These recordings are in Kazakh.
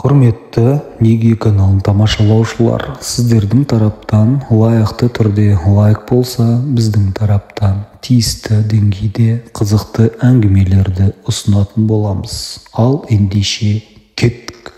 Құрметті Неге каналын тамашалаушылар, сіздердің тараптан лайықты түрде лайк болса, біздің тараптан тиісті деңгейде қызықты әңгімелерді ұсынатын боламыз. Ал ендеше кеттік.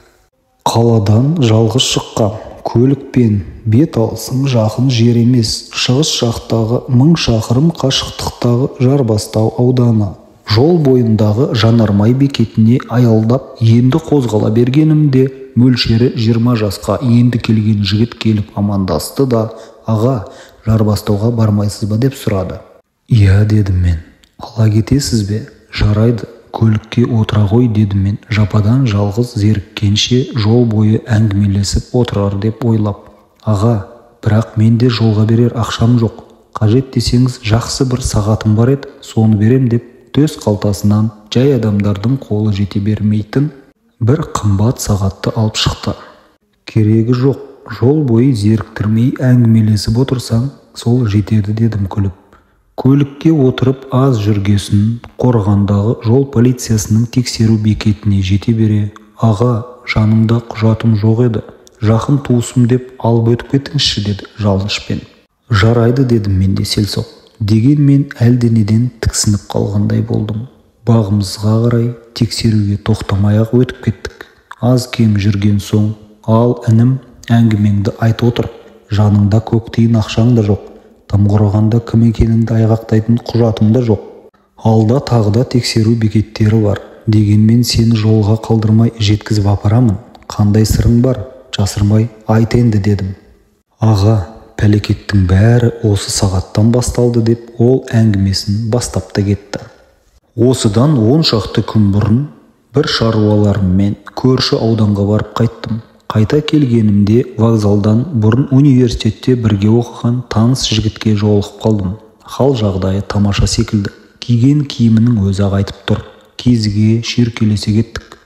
Қаладан жалғыз шыққам. Көлікпен бет алысым жақын жер емес, шығыс жақтағы 1000 шақырым қашықтықтағы Жарбастау ауданы. Жол бойындағы жанармай бекетіне аялдап, енді қозғала бергенімде мөлшері 20 жасқа енді келген жігіт келіп амандасты да, «Аға, Жарбастауға бармайсыз ба?» деп сұрады. «Иә», дедім мен. «Ала кетесіз бе?» «Жарайды, көлікке отыра ғой», дедім мен, жападан жалғыз зеріккенше жол бойы әңгімелесіп отырар деп ойлап. «Аға, бірақ менде жолға берер ақшам жоқ. Қажет десеңіз, жақсы бір сағатым бар еді, соны берем» деп төс қалтасынан жай адамдардың қолы жете бермейтін бір қымбат сағатты алып шықты. «Керегі жоқ, жол бойы зеріктірмей әңгімелесіп отырсаң, сол жетеді», дедім күліп. Көлікке отырып аз жүргесін қорғандағы жол полициясының тексеру бекетіне жете бере, «Аға, жанымда құжатым жоқ еді, жақын туысым деп алып өтіп кетіңізші», деді жалынышпен. «Жарайды», дедім мен де селсоқ. Дегенмен әлденеден тіксініп қалғандай болдым. Бағымызға қарай тексеруге тоқтамай-ақ өтіп кеттік. Аз кем жүрген соң, «Ал, інім, әңгімеңді айт отыр. Жаныңда көк тиын ақшаң да жоқ. Тым құрығанда кім екеніңді айғақтайтын құжатың да жоқ. Алда тағы да тексеру бекеттері бар. Дегенмен сені жолға қалдырмай жеткізіп апарамын. Қандай сырың бар? Жасырмай айт енді», дедім. «Аға, пәлекеттің бәрі осы сағаттан басталды», деп ол әңгімесін бастап та кетті. Осыдан 10 шақты күн бұрын бір шаруаларыммен көрші ауданға барып қайттым. Қайта келгенімде вокзалдан бұрын университетте бірге оқыған таныс жігітке жолығып қалдым. Хал жағдайы тамаша секілді. Киген киімінің өзі-ақ айтып тұр. Кезіге шүйіркелесе кеттік.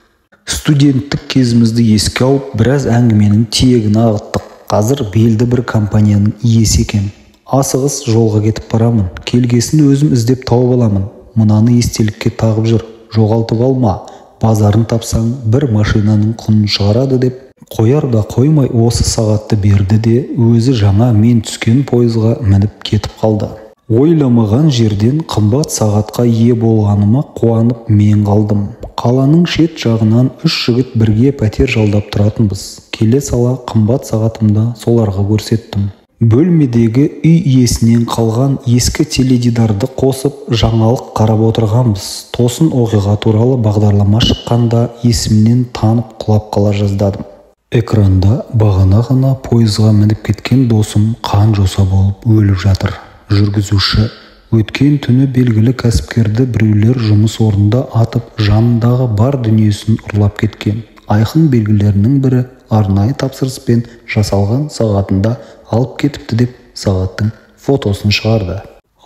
Студенттік кезімізді еске алып, біраз әңгіменің тиегін ағыттық. Қазір белді бір компанияның иесі екен. Асығыс жолға кетіп барамын. Келгесін өзім іздеп тауып аламын. Мынаны естелікке тағып жүр. Жоғалтып алма. Базарын тапсаң, бір машинаның құнын шығарады деп қояр да қоймай осы сағатты берді де, өзі жаңа мен түскен пойызға мініп кетіп қалды. Ойламаған жерден қымбат сағатқа ие болғаныма қуанып мен қалдым. Қаланың шет жағынан 3 жігіт бірге пәтер жалдап тұратынбыз. Келе сала қымбат сағатымды соларға көрсеттім. Бөлмедегі үй иесінен қалған ескі теледидарды қосып жаңалық қарап отырғанбыз. Тосын оқиға туралы бағдарлама шыққанда есімнен танып құлап қала жаздадым. Экранда бағана ғана пойызға мініп кеткен досым қан жоса болып өліп жатыр. Жүргізуші өткен түні белгілі кәсіпкерді біреулер жұмыс орнында атып, жанындағы бар дүниесін ұрлап кеткен. Айқын белгілерінің бірі арнайы тапсырыспен жасалған сағатында алып кетіпті деп сағаттың фотосын шығарды.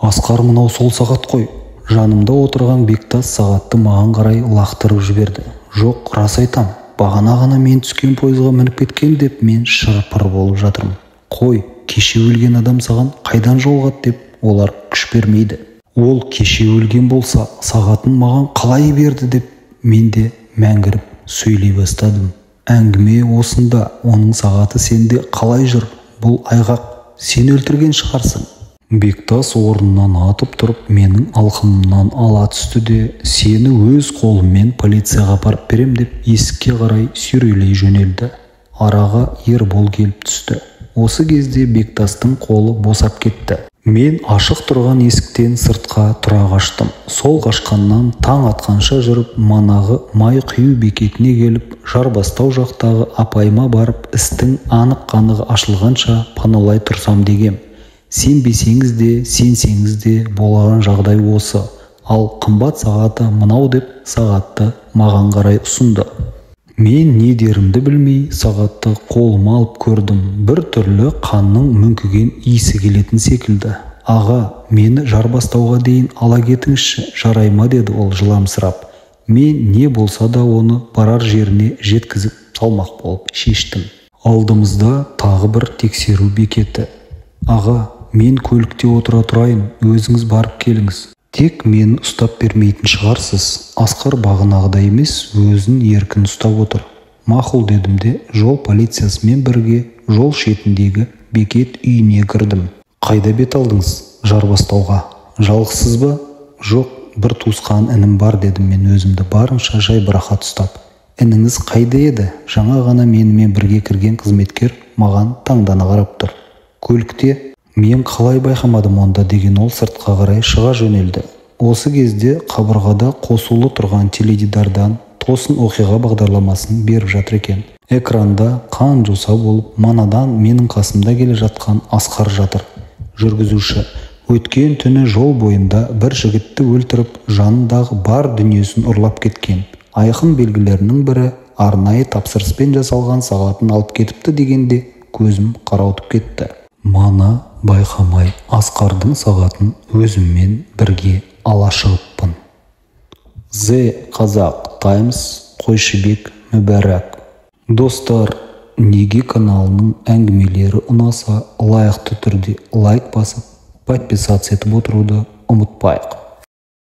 «Асқар, мынау сол сағат қой». Жанымда отырған Бектас сағатты маған қарай лақтырып жіберді. «Жоқ, рас айтам, бағана ғана мен түскен пойызға мініп кеткен» деп мен шыр-пыр болып жатырмын. «Қой, кеше өлген адам саған қайдан жолығады?» деп олар күш бермейді. «Ол кеше өлген болса, сағатын маған қалай берді?» деп мен де мәңгіріп сөйлей бастадым. «Әңгіме осында, оның сағаты сенде қалай жүр? Бұл айғақ, сен өлтірген шығарсың». Бектас орнынан атып тұрып, менің алқымымнан ала түсті де, «Сені өз қолыммен полицияға апарып берем» деп есікке қарай сүйрелей жөнелді. Араға Ербол келіп түсті. Осы кезде Бектастың қолы босап кетті. Мен ашық тұрған есіктен сыртқа тұра қаштым. Сол қашқаннан таң атқанша жүріп, манағы май құю бекетіне келіп, Жарбастау жақтағы апайыма барып, істің анық-қанығы ашылғанша паналай тұрсам дегем. Сенбесеңіз де, сенсеңіз де болған жағдай осы. Ал қымбат сағаты мынау деп сағатты маған қарай ұсынды. Мен не дерімді білмей сағатты қолыма алып көрдім. Бір түрлі қанның мүңкіген иісі келетін секілді. «Аға, мені Жарбастауға дейін ала кетіңізші, жарай ма?» деді ол жыламсырап. Мен не болса да оны барар жеріне жеткізіп салмақ болып шештім. Алдымызда тағы бір тексеру бекеті. «Аға, мен көлікте отыра тұрайын, өзіңіз барып келіңіз. Тек мені ұстап бермейтін шығарсыз». Асқар бағанағыдай емес, өзін еркін ұстап отыр. Мақұл дедім де, жол полициясымен бірге жол шетіндегі бекет үйіне кірдім. Қайда бет алдыңыз? Жарбастауға. Жалғызсыз ба? Жоқ, бір туысқан інім бар дедім мен өзімді барынша жайбарақат ұстап. Ініңіз қайда еді? Жаңа ғана менімен бірге кірген қызметкер маған таңдана қарап тұр. Көлікте. Мен қалай байқамадым онда деген ол сыртқа қарай шыға жөнелді. Осы кезде қабырғада қосулы тұрған теледидардан тосын оқиға бағдарламасын беріп жатыр екен. Экранда қан жоса болып манадан менің қасымда келе жатқан Асқар жатыр. Жүргізуші өткен түні жол бойында бір жігітті өлтіріп, жанындағы бар дүниесін ұрлап кеткен. Айқын белгілерінің бірі арнайы тапсырыспен жасалған сағатын алып кетіпті дегенде көзім қарауытып кетті. Мана байқамай Асқардың сағатын өзіммен бірге ала шығыппын. The Qazaq Times, Қойшыбек Мүбәрак. Достар, Неге каналының әңгімелері ұнаса, лайықты түрде лайк басып, подписаться етіп отыруды ұмытпайық.